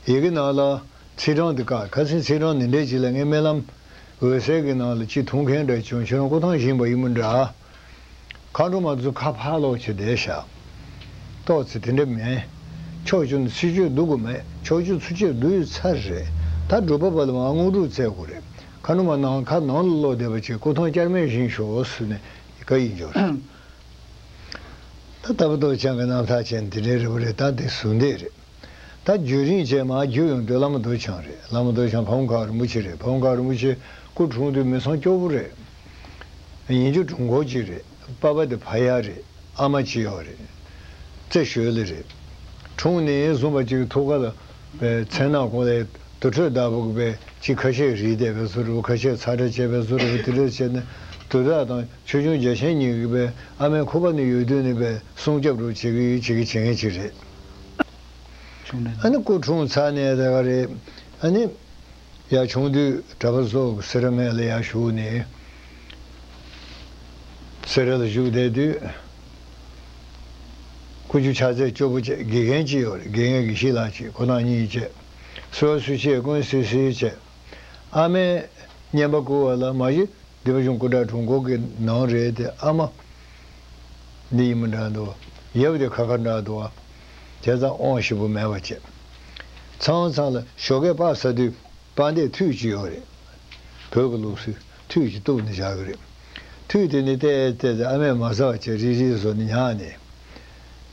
ཡི་གེ་ནང་ལ་ཚེས་གྲངས་དེ་བཀག་ཁ་སང་ཚེས་གྲངས་འདི་འདྲས་ཅིག་ལ་ངའི་རྨི་ལམ་འོད་གསལ་གྱི་ནང་ལ་ཅི་མཐོང་མཁན་འདྲ་བྱུང་། ཁྱེད་རང་སྐུ་ཐང་བཞེངས་པ་ཡིན་པ་འདྲ། མཁའ་འགྲོ་མ་ཚོ་ཁ་ཕར་ལོག་བྱས་བསྡད་ཤག་ཏོག་ཙེ་དེ་འདྲ་མེད། ཕྱོགས་བཅུ་ནས་ཚིག་བརྗོད་བསྡུ་དགོས་མེད། ཕྱོགས་བཅུ་ཚིག་བརྗོད་བསྡུ་ཡོད་ཚར་རེད། ད་སྒྲུབ་པ་པ་ལ་མར་དངོས་གྲུབ་བཙལ་དགོས་རེད། མཁའ་འགྲོ་མ་ནང་ཁ་ནང་ལ་ལོག་བསྡད་པ་ཅིག་སྐུ་ཐང་བསྐྱར་མེད་བཞེངས་ཤོག་ཟེར་ནས་བཀའ་ཡིག་འབྱོར། ད་ལྟ་བུ་རྡོ་རྗེ་འཆང་གི་རྣམ་ཐར་ཅན་འདི་འདྲའི་རེ་བ་རེད། ད་འདི་ཟུང་འདེགས་རེད། ད་རྒྱུན་རིང་བྱས་མར་རྒྱུད་ཡོང་དུས་བླ་མ་རྡོ་རྗེ་འཆང་རེད། བླ་མ་རྡོ་རྗེ་འཆང་ཕ་བོང་ཁ་རིན་པོ་ཆེ་རེད། ཕ་བོང་ཁ་རིན་པོ་ཆེ་སྐུ་འཁྲུངས་དུས་མི་ཚང་སྐྱོ་པོ་རེད། ཡིན་རྒྱུ་དྲུང་འཁོར་གཅིག་རེད། པ་ཕ་དེ་ཕ་ཡག་རེད། ཨ་མ་གཅིག་ཡོད་རེད། རྩེ་ཞོལ་ལ་རེད། འཁྲུངས་ནས་བཟུང་བ་གཅིག་ཐུགས་ཀ་ལ་པའི་མཚན་ནག་གོང་ལའི་དུར་ཁྲོད་བདག་པོ་གི་པའི་གཅིག་ཁ་ཤས་རིལ་བསྡད་པའི་བཟོ་འདྲ་པོ། ཁ་ཤས་ཚ་གྲང་བྱས་པའི་བཟོ་འདྲ་པོ། དེ་འདྲ་བྱས་ནས་དུར་བདག་དང་ཆོས་སྐྱོང་རྒྱལ་ཆེན་གཉིས་ཀྱིས་པའི་ཨ་མའི་ཁུག་པ་ནས་ཡོད་དུས་ནས་པའི་སྲུང་སྐྱོབ་འདྲ་པོ་བྱེད་ཀྱི་ཡོད། བྱེད་ཀྱི་བྱེད་མཁན་གཅིག་རེད། ཨ་ནི་སྐུ་འཁྲུངས་ཚར་ནས་ད་ག་རེད། ཨ་ནི་ཡར་ཆུང་དུས་གྲྭ་པ་ཚོ་སེ་ར་སྨད་ལ་ཡར་བཞུགས་ནས། སེ་ར་ལ་བཞུགས་བསྡད་དུས། སྐུ་རྒྱུ་ཕྱག་རྫས་སྐྱོ་པོ་བྱས། དགེ་རྒན་གཅིག་ཡོད་རེད། དགེ་རྒན་དགེ་བཤེས་ལགས་གཅིག་ཁོ་རང་གཉིས་བྱས། གསོལ་བ་གསོལ་ཆས་ཀུན་སིལ་སིལ་བྱས། ཨ་མས་བསྙེན་པ་བསྐུར་བ་ལ་མ་གཞི་སྡེ་པ་གཞུང་སྐུ་དྲག་དྲུང་འཁོར་གྱི་ནང་རེད་དེ། ཨ་མ་འདི་ཡིན་མི་འདྲ་འདུག་ཡབ་དེ་ཁ་ཁ་འདྲ་འདུག་བྱས་ཙང་དབང་ཞིབ་པོ་མེད་པ་བྱས། མཚམས་མཚམས་ལ་ཞོགས་ཀས་པ་ཟ་དུས་པ་འདས་ཐུད་ཅིག་ཡོད་རེད། བོད་ཀྱི་ལུགས་སྲོལ་ཐུད་ཅིག་གཏུབ་ནས་བཞག་གི་རེད། ཐུད་དེ་ནི་བལྟས་བལྟས་ཚེ་ཨ་མས་མ་ཟ་བ་བྱས་རིལ་རིལ་བཟོས་ནས་ཉར་ནས།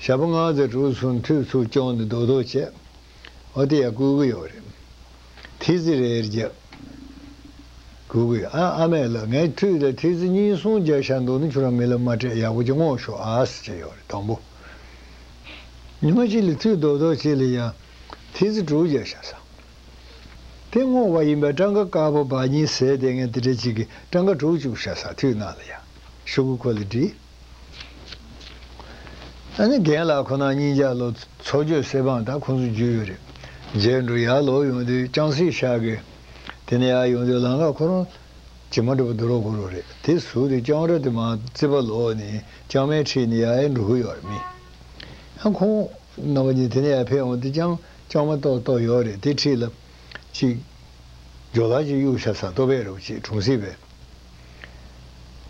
ཞག་པོ་ལྔ་ཙམ་དྲུག་སོང་ཐུད་ཚུར་བཅོམ་ནས་རྡོག་རྡོག་བྱས། འོ་དེ་ཡང་བསྐུལ་གི་ཡོད་རེད། ཐེལ་ཙེ་རེ་རེ་བརྒྱབ། བསྐུལ་གི་ཡོད། ཨ་ཨ་མས་ལ་ངའི་ཐུགས་ལ་ཐེལ་ཙེ་གཉིས་གསུམ་བརྒྱབ་བཞག་འདུག་ན་ཁྱོད་རང་མི་ལ་མ་སྤྲད། ཡག་པོ་ཅིག་བསྔོགས་ཤོག་ཨ་ཟེར་གྱི་ཡོད་རེད། དང་པོ། ཉི་མ་གཅིག་ལ་ཐུགས་རྡོག་རྡོག་ཅིག་ལ་ཡང་ཐེལ་ཙེ་དྲུག་བརྒྱབ་བཞག་ས། དེ་བསྔོགས་པ་ཡིན་པས་སྤྲང་ཀ་དཀར་པོ་བ་གཉིས་ཟེར་དེ་ངས་དེ་འདྲ་ཅིག་གི་སྤྲང་ཀ་དྲུག་བཅུག་བཞག་ས་ཐུགས་ནང་ལ་ཡང་ཤོག་གུ་ཁོ་ལ་བྲིས། ཨ་ནི་རྒན་ལགས་ཁོ་ན་གཉིས་ཀ་ལོ་ཚོགས་གཅོད་གསེར་སྦང་ད་ཁོང་ཚོ་རྒྱུས་ཡོད་རེད། རྗེས་འགྲོ་ཡར་ལོག་ཡོང་དུས་ལྕང་སྲེག་ཤག་གི་དེ་ནས་ཡར་ཡོང་དུས་ལམ་ཁ་ཁོ་རང་ཇེ་མང་དྲགས་པ་འགྲོ་དགོས་རེད། དེ་ཟུར་དུ་ལྕང་ར་དེ་མར་རྩིག་པ་ལོག་ནས་ལྕང་མའི་འཁྲིས་ནས་ཡར་ཡར་འགྲོ་གི་ཡོད་རེད་མི། ཨ་ཁོང་རྣམ་པ་གཉིས་དེ་ནས་ཡར་ཕེབས་འོང་དུས་ལྕང་ལྕང་མ་ཏོག་ཏོག་ཡོད་རེད། དེ་འཁྲིས་ལ་ཅིག་ཇོ་ལགས་ཅིག་གཡུགས་བཞག་ས་ལྟོ་ཕད་འདྲ་པོ་ཅིག་གྲོང་གསེབ་པའི།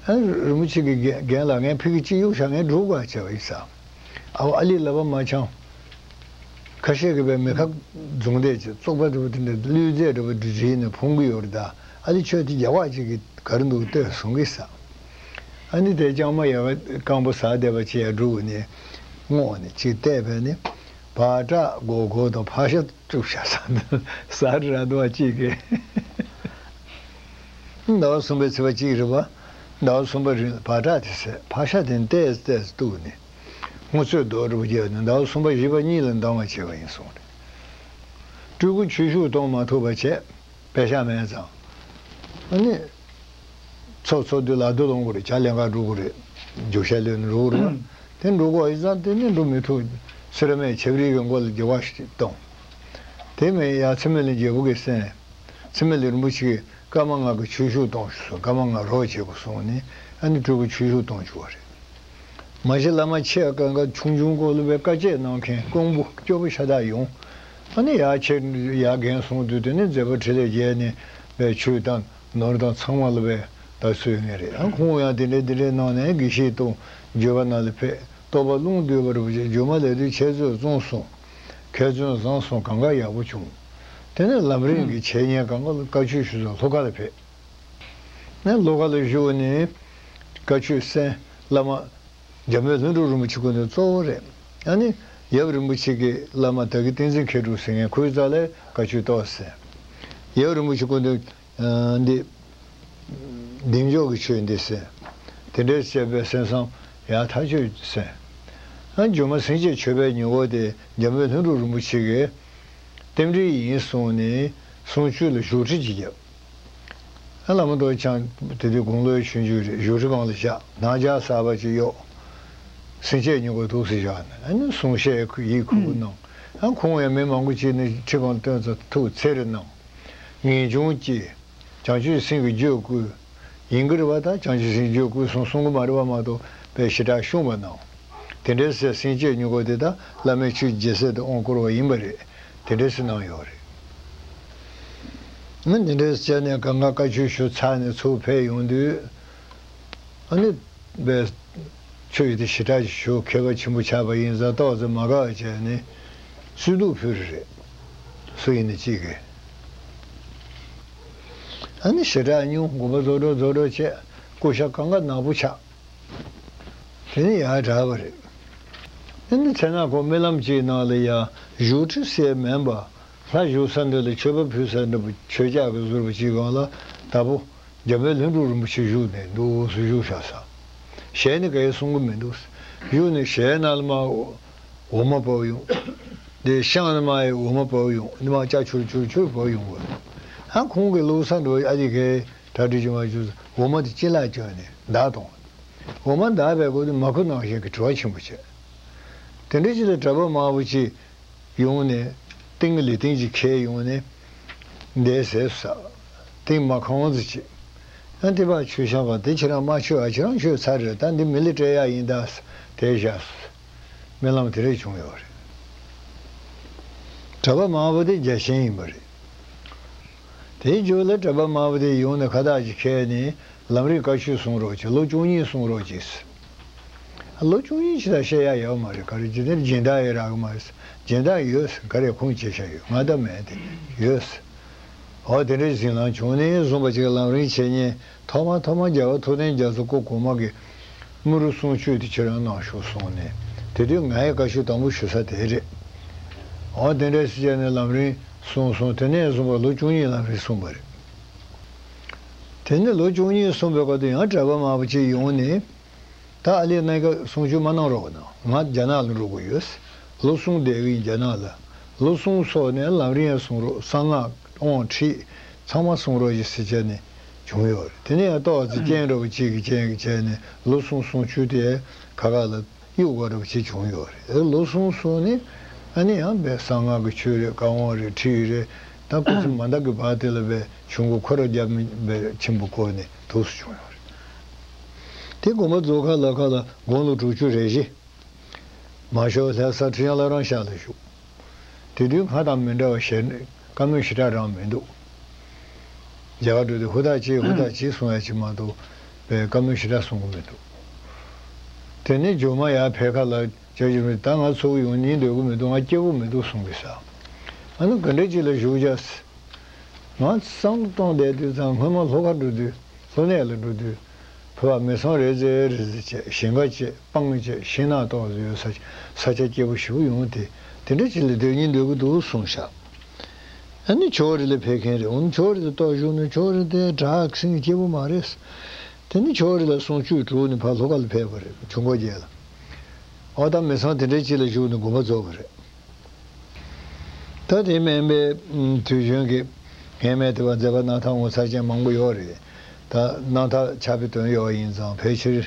ཨ་རིན་པོ་ཆེ་གིས་རྒན་རྒན་ལགས་ངས་ཕ་གི་ཅིག་གཡུགས་བཞག་ངས་འགྲོ་དགོས་བྱས་པ་ཡིན་ས། ཨའོ་ཨ་ལི་ལག་པ་མ་འཆང་། ཁ་ཤས་ཀྱིས་པའི་མེ་ཁ་རྫོང་བསྡད་ཀྱི་བཙོག་པ་འདྲ་པོ་དེ་འདྲ་གླུད་རྫས་འདྲ་པོ་འདྲ་བྲིས་ནས་ཕུང་གི་ཡོད་རེད་ད། ཨ་ལི་ཁྱོད་དེ་རྒྱགས་པ་ཅིག་གིས་ག་རེ་འདུག་ལྟོས་གསུང་གི་ས། ཨ་ནི་དེ་ལྕང་མ་ཡག་སྐམ་པོ་ཟ་བསྡད་པ་ཅིག་ཡར་འགྲོ་ནས་བསྔོགས་ནས་ཅིག་བལྟས་པས་ནི་བག་དྲག་སྒོར་སྒོར་དང་ཕག་ཤ་བཙུགས་བཞག་ས་འདུག་ཟ་ར་འདུག་བ་ཅིག་གིས། ཟླ་བ་གསུམ་པའི་ཚེས་པ་གཅིག་རེད་པ། ཟླ་བ་གསུམ་པ་རིང་བག་དྲག་དེ་ཟས་ཕག་ཤ་དེ་ཏོག་ཙམ་ཏོག་ཙམ་གཏུབས་ནས་སྔོ་ཚོད་རྡོག་འདྲ་པོ་བརྒྱབ་ནས་ཟླ་བ་གསུམ་པ་བཞི་པ་གཉིད་ལ་ལྡང་བར་བྱས་པ་ཡིན་གསུངས་རེད། སྤྲུལ་སྐུ་ཆོས་ཞུགས་གཏོང་མ་ཐུབ་པ་བྱས། པད་ཤག་མེད་ཙང་། ཨ་ནི། ཚོགས་ཚོགས་དུས་ལ་དུ་ལོང་དགོས་རེད། ཇ་ལེན་ག་འགྲོ་དགོས་རེད། རྒྱུག་ཤར་ལོན་འགྲོ་དགོས་རེད། དེ་འགྲོ་དགོས་ཡིན་ཙང་དེ་ནི་འགྲོ་མི་ཐུབ། སེ་ར་སྨད་ཆབ་རིལ་གྱི་མགོ་ལ་རྒྱབ་བ་ཞིག་བཏང་། དེ་མིན་ཡང་ཚེ་སྨོན་གླིང་རྒྱལ་པོ་གི་གསན། ཚེ་སྨོན་གླིང་རིན་པོ་ཆེ་གིས་ཀརྨ་ངག་གི་ཆོས་ཞུགས་གཏོང་ཞུ་གསུངས། ཀརྨ་ངག་རོགས་བྱེད་དགོས་གསུངས་ནས་ཨ་ནི་སྤྲུལ་སྐུ་ཆོས་ཞུགས་གཏོང་བཅུག་པ་རེད། མ་གཞི་བླ་མ་ཆེ་གང་ག་ཆུང་ཆུང་སྐོར་ལ་བའི་བཀའ་བཅད་གནང་མཁན་ཀོང་པོ་སྐྱོ་པོ་ཤ་སྟག་ཡོང་། ཨ་ནི་ཡར་ཆེ་ཡར་འགན་སོང་དུས་དེ་ནི་མཛད་པ་འཕྲིན་ལས་རྒྱས་ནས་བའི་ཆོས་དང་ནོར་དང་ཚང་མ་ལ་བའི་ད་གསོལ་ངེས་རེད། ཨ་ཁོང་ཡང་དེ་འདྲས་དེ་འདྲས་གནང་ནས་དགེ་བཤེས་གཏོང་། འགྱོད་པ་ནང་ལ་ཕེབས། རྟོགས་པ་རླུང་རྡོལ་བ་རུ་བྱས་སྒྱུ་མ་ལས་དུས་འཆད་རྩོད་བཙོང་སོང་། མཁས་བཙུན་བཟང་སོང་། གང་ག་ཡག་པོ་བྱུང་། དེ་ནས་ལམ་རིམ་གྱི་འཆད་ཉན་གང་ག་ལ་བཀའ་ཆོས་ཞུ་ས་ལྷོ་ཁ་ལ་ཕེབས། ནས་ལྷོ་ཁ་ལ་བཞུགས་ནས་བཀའ་ཆོས་གསན། བླ་མ་འཇམ་དཔལ་ལྷུན་གྲུབ་རིན་པོ་ཆེ་སྐུ་མདུན་གཙོ་བོ་རེད། ཨ་ནི་ཡབ་རིན་པོ་ཆེ་གི་བླ་མ་ད་གི་བསྟན་འཛིན་མཁས་གྲུབ་ཟེར་མཁན་ཁོའི་རྩ་ལས་བཀའ་ཆོས་ཏོག་ཙམ་གསན། ཡབ་རིན་པོ་ཆེ་སྐུ་མདུན་འདི་གདེང་འཇོག་གི་ཆོས་འདི་གསན། དེ་འདྲའི་བཤད་པའི་གསན་བསམ་ཡང་ཐག་ཆོད་གསན། ཨ་སྒྱུ་མ་སེང་ཆེན་མཆོད་པའི་མྱུ་གུ་དེ་འཇམ་དཔལ་ལྷུན་གྲུབ་རིན་པོ་ཆེ་གི་རྟེན་འབྲེལ་ཡིན་གསུངས་ནས་གསུང་ཆོས་ལ་བཞུགས་ཁྲི་ཅིག་བརྒྱབ། ཨ་བླ་མ་རྡོ་རྗེ་འཆང་དེ་དུས་དགུང་ལོའི་ཆུང་ཆུང་རེད། བཞུགས་ཁྲི་སྒང་ལ་བཞག་ནང་ཇ་ཟ་བ་ཅིག་གཡོགས། སེང་ཆེན་མྱུ་གུ་འདུག་སེ་བཞག་ནས་ཨ་ནི་གསུང་བཤད་ཡིད་ཁུག་པོ་གནང་། ཨ་ཁོང་ཡང་མི་མང་པོ་ཅིག་ནི་ཁྲི་སྒང་བཏོན་ཙང་ཐུགས་འཚེར་གནང་། ངེས་འབྱུང་སྐྱེས། བྱང་ཆུབ་སེམས་ཀྱི་རྒྱུད་བསྐུལ། ཡིན་གྱི་རེད་པ། ད་བྱང་ཆུབ་སེམས་རྒྱུད་བསྐུལ་སོང་གསུང་གི་མ་རེད་པ་མ་གཏོགས་པའི་ཞེ་དྲག་ཤོང་བ་གནང་། དེ་འདྲའི་སེ་སེང་ཆེན་མྱུ་གུ་དེ་ད་བླ་མའི་ཆོས་རྒྱལ་སྲས་དུ་དབང་བསྐུར་བ་ཡིན་པ་རེད། དེ་འདྲའི་སེ་གནང་ཡོད་རེད། ཨ་འདི་འདྲའི་བྱས་ནས་གང་ག་བཀའ་ཆོས་ཞུ་ཚར་ནས་ཚུར་ཕེབས་ཡོང་དུས། ཨ་ནི་བས་ཆོས་ཡི་དེ་ཞེ་དྲག་ཅིག་ཞུ་མཁས་པ་ཆེན་པོ་ཆགས་པ་ཡིན་ཙང་ཏོག་ཙམ་མ་དགའ་བ་བྱས་ནས་གསོལ་གདུགས་ཕུལ་རེད། སུ་ཡིན་ནི་གཅིག་གིས། ཨ་ནི་ཞེ་དྲག་ཉུང་དགོངས་པ་རྫོགས་འགྲོ་རྫོགས་འགྲོ་བྱས་སྐུ་ཤ་གང་ག་ནག་པོ་ཆགས། དེ་ནི་ཡར་དྲག་པ་རེད། ཨ་ནི་མཚན་ནག་ཁོ་རྨི་ལམ་གཅིག་ནང་ལ་ཡ་བཞུགས་ཁྲི་ཟེར་མིན་པ། ལྷ་བཞུགས་ས་འདི་ལ་མཆོད་པ་ཕུལ་ས་འདྲ་པོ་མཆོད་ཆས་ཀྱི་བཟོ་འདྲ་པོ་ཅིག་སྒང་ལ་ད་པོ་འཇམ་དཔལ་ལྷུན་གྲུབ་རིན་པོ་ཆེ་བཞུགས་ནས་འདུག་སེ་བཞུགས་བཞག་ས། ཞལ་ནི་ག་ཡེ་གསུང་གི་མི་འདུག་བཞུགས་ནས་ཞལ་ནང་ལ་མར་འོ་མ་བབས་ཡོང་། དེ་ཤངས་ནས་མར་ཡང་འོ་མ་བབས་ཡོང་། འདི་མར་སྐྱ་ཆུར་ཆུར་ཆུར་བབས་ཡོང་གི། ཨ་ཁོང་གི་བླུགས་ས་འགྲོ་ཨ་ལི་ཁའི་གྲ་སྒྲིག་བྱུང་བ་བྱུང་འོ་མ་དེ་ཅི་ལ་བསྐྱོན་ནས་བདག་གཏོང་། འོ་མ་བདག་པའི་སྐོར་དུ་མ་ཁུ་ནང་བཞིན་གྱི་དྲི་བ་ཆེན་པོ་བྱས། དེ་འདྲ་ཅིག་ལ་གྲྭ་པ་མང་པོ་ཅིག་ཡོང་ནས་སྟེང་གི་ལི་སྟེང་ཅིག་ཁྱེར་ཡོང་ནས་འདས་ཟེར་ས། སྟེང་མ་ཁང་བ་ཙི་ཅིག་ཨ་འདི་པ་མཆོད་བཤམས་པ་འདི་ཁྱེད་རང་མ་མཆོད་ཨ་ཁྱེད་རང་མཆོད་ཚར་རེད། ད་འདི་མི་ལ་སྤྲད་ཡག་ཡིན་ད་དེ་བཞག་སོ། རྨི་ལམ་དེ་རིགས་བྱུང་ཡོད་རེད། གྲྭ་པ་མང་པོ་དེ་རྒྱལ་ཞེན་ཡིན་པ་རེད། དེའི་རྗེས་ལ་གྲྭ་པ་མང་པོ་དེ་ཡོང་ནས་ཁ་བཏགས་ཅིག་ཁྱེར་ནས་ལམ་རིམ་བཀའ་ཆོས་གསུང་རོགས་གྱིས། ལོ་བཅུ་གཉིས་གསུང་རོགས་གྱིས། ལོ་བཅུ་གཉིས་ཅི་ལ་བཤད་ཡག་ཡོད་མ་རེད། ག་རེ་ཇི་ལྟར་སྦྱིན་བདག་ཡོད་རག་གི་མ་རེད། སྦྱིན་བདག་ཡོད་ཟེར་ག་རེ་ཁུངས་སྐྱེལ་བྱ་ཡོད་ང་ད་མེད་དེ་ཡོད་ཟེར། འོ་དེ་འདྲའི་ཟིང་ལམ་བྱུང་ནས་བཟུང་བ་ཅིག་ལམ་རིམ་འཆད་ཉན་ཐོག་མ་ཐོག་མ་རྒྱལ་བ་ཐུབ་བསྟན་རྒྱ་མཚོ་སྐུ་གོང་མ་གི་དམུ་རུ་གསུང་ཆོས་དེ་ཁྱེད་རང་གནང་ཤོག་གསུངས་ནས་དེ་དུས་ང་ཡི་བཀའ་ཆོས་དང་པོ་ཞུ་ས་དེ་རེད། འོ་དེ་འདྲ་ཞིག་བྱས་ནས་ལམ་རིམ་གསུངས་སོང་། དེ་ནས་བཟུང་བ་ལོ་བཅུ་གཉིས་ལམ་རིམ་གསུངས་པ་རེད། དེ་ནས་ལོ་བཅུ་གཉིས་གསུངས་པའི་སྐབས་དུ་ཡང་གྲྭ་པ་མང་པོ་ཅིག་ཡོང་ནས། ད་ཨ་ལས་གནད་ཀ་གསུང་ཆོས་མ་གནང་རོགས་གནང་། ང་རྒྱ་ནག་ལ་འགྲོ་དགོས་ཡོད། ལོ་གསུམ་བསྡད་ཀྱི་ཡིན་རྒྱ་ནག་ལ། ལོ་གསུམ་སོང་ནས་ལམ་རིམ་ཡང་གསུང་རོགས། གསང་སྔགས་དབང་ཁྲིད་ཚང་མ་གསུང་རོགས་ཞེས་ཟེར་བྱས་ནས་བྱུང་ཡོད་རེད། དེ་ནས་ཡང་ཏོག་ཙམ་རྐྱེན་འདྲ་བོ་གཅིག་གིས་རྐྱེན་གྱིས་བྱས་ནས་ལོ་གསུམ་གསུང་ཆོས་དེ་ཁ་ཁ་ལ་གཡུག་དགོས་འདྲ་བོ་ཅིག་བྱུང་ཡོད་རེད། ལོ་གསུམ་སོང་ནས་ཨ་ནི་ཡང་བས་གསང་སྔགས་ཀྱི་ཆོས་རེད། བཀའ་དབང་རེད། ཁྲིད་ཡིག་རེད། ད་སྐུ་ཚེ་མ་འདས་ཀྱི་བར་དེ་ལ་བས་ཆུ་མགོ་ཁོ་ར་རྒྱབ་མི་བས་ཆེན་པོ་བསྐོར་ནས་འདུག་སེ་བྱུང་ཡོད་རེད། དེ་དགོངས་པ་རྫོགས་ཁ་ལ་ཁ་ལ་དགུང་ལོ་དྲུག་ཅུ་རེ་བཞི། མ་ཤོར་ལྷ་ས་ཁྲི་བྱང་བླ་བྲང་ཤག་ལ་བཞུགས། དེ་དུས་སྔར་དང་མི་འདྲ་བ་ཞེ་བཀའ་མོལ་ཞེ་དྲག་རང་མི་འདུག་རྒྱ་གར་འགྲོ་དུས་ཧུར་ཐག་བྱེད་ཧུར་ཐག་བྱེད་གསུང་ཡ་ཅིག་མ་གཏོགས་པའི་བཀའ་མོལ་ཞེ་དྲག་གསུང་གི་མི་འདུག་དེ་ནས་མཇུག་མ་ཡར་ཕེབས་ཁ་ལ་བཅར་རྒྱུ་མི་ད་ང་ཚོགས་ཡོང་སྙིང་འདོད་ཀྱི་མི་འདུག་ང་སྐྱིད་པོ་མི་འདུག་གསུང་གི་ས། ཨ་ནི་ག་འདྲ་ཅིག་ལ་བཞུགས་བྱ། ང་བསམ་བློ་གཏོང་བསྡད་དུས་ཙང་སྔོན་མ་ལྷོ་ཁ་འགྲོ་དུས་ལྷོ་གནས་ལ་འགྲོ་དུས། ཕོ་བ་མི་ཚང་རེ་ཟེར་རེ་ཟེར་བྱས། ཞིང་ཁ་བཅད་སྤང་བཅད་ཤིང་ནགས་ཏོག་ཙམ་ཡོད་ས་ས་ཆ་སྐྱིད་པོ་ཞེ་པོ་ཡོང་དེ། དེ་འདྲ་ཅིག་ལ་སྡོད་སྙིང་འདོད་ཀྱི་འདུག་གསུངས་ཤག་ཨ་ནི་ཕྱོགས་རེ་ལ་ཕེབས་མཁན་རེད། འོ་ན་ཕྱོགས་རེ་ལ་ཏོག་བཞུགས་ནས་ཕྱོགས་རེ་དེ་བྲག་ཟིང་སྐྱིད་པོ་མ་རེད། དེ་ནི་ཕྱོགས་རེ་ལ་གསུང་ཆོས་གྲུབ་ནས་ཕར་ལྷོ་ཁ་ལ་ཕེབས་པ་རེད། ཆུ་འགོ་བརྒྱད་ལ། འོ་ད་མི་ཚང་དེ་འདྲ་ཅིག་ལ་བཞུགས་ནས་དགོངས་པ་རྫོགས་པ་རེད། ད་དེ་མིན་པའི་དུས་གཞོན་གྱི་ངན་སྨྲས་དེ་བ་མཛད་པ་རྣམ་ཐར་ངོ་མཚར་ཅན་མང་པོ་ཡོད་རེད། ད་རྣམ་ཐར་ཆགས་པའི་དོན་ཡོད་ཡིན་ཙང་ཕལ་ཆེར་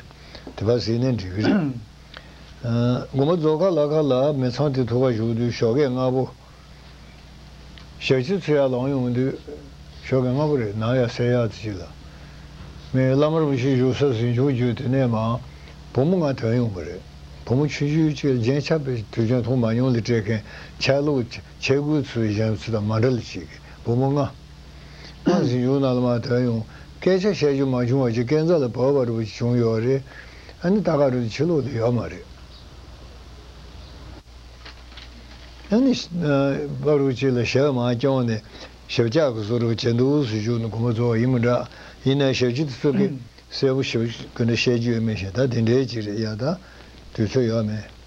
དེ་བ་གཟིགས་ནས་འགྲིག་གི་རེད། ཨ། དགོངས་པ་རྫོགས་ཁ་ལ་ཁ་ལ་མི་ཚང་དེ་ཐུག་ག་བཞུགས་དུས་ཞོགས་ཀས་སྔ་པོ། ཞག་གཅིག་ཚུར་ཡར་ལངས་ཡོང་དུས་ཞོགས་ཀས་སྔ་པོ་རེད། ནམ་ཡར་སེར་ཡག་ཅིག་ལ། མི་བླ་མ་རིན་པོ་ཆེ་བཞུགས་ས་ཟིང་ཆུང་བརྒྱུད་དེ་ནས་མར་བུ་མོ་ལྔ་ཐོན་ཡོང་བ་རེད། བུ་མོ་ཆུང་ཆུང་གཅིག་རྒྱན་ཆ་དཔེ་དུས་རྒྱུན་མཐོང་མ་མྱོང་ལ་སྤྲད་མཁན་ཆ་ལུགས་ཆས་གོས་ཚུལ་གཞན་ཚོ་དང་མ་འདྲ་ལ་ཅིག་གི་བུ་མོ་ལྔ། ལྔ་ཟིང་ཆུང་ནང་ལ་མར་ཐོན་ཡོང་། སྐད་ཆ་བཤད་རྒྱུ་མ་བྱུང་བ་ཅིག་སྐས་འཛེག་ལ་བབས་པ་རུ་བྱུང་ཡོད་རེད། ཨ་ནི་ད་ག་རུ་ཕྱི་ལོགས་ལ་ཡོད་མ་རེད། ཨ་ནི་བབས་རུ་ཅིག་ལ་ཞབས་མར་བརྐྱངས་ནས་ཞབས་བཀྱག་གི་བཟོ་འདྲ་བྱས་འདུག་སེ་བཞུགས་ནས་དགོངས་པ་རྫོགས་པ་ཡིན་མི་འདྲ། ཡིན་ནའི་ཞབས་ཕྱི་དེ་ཚོ་གི་གསལ་པོ་ཞིག་གི་འདྲ་བཤད་རྒྱུ་ཡོད་མེད་ཞེ་ད་དེ་འདྲའི་ཅིག་རེད་ཡ། ད་དུས་ཚོད་ཡོད་མེད།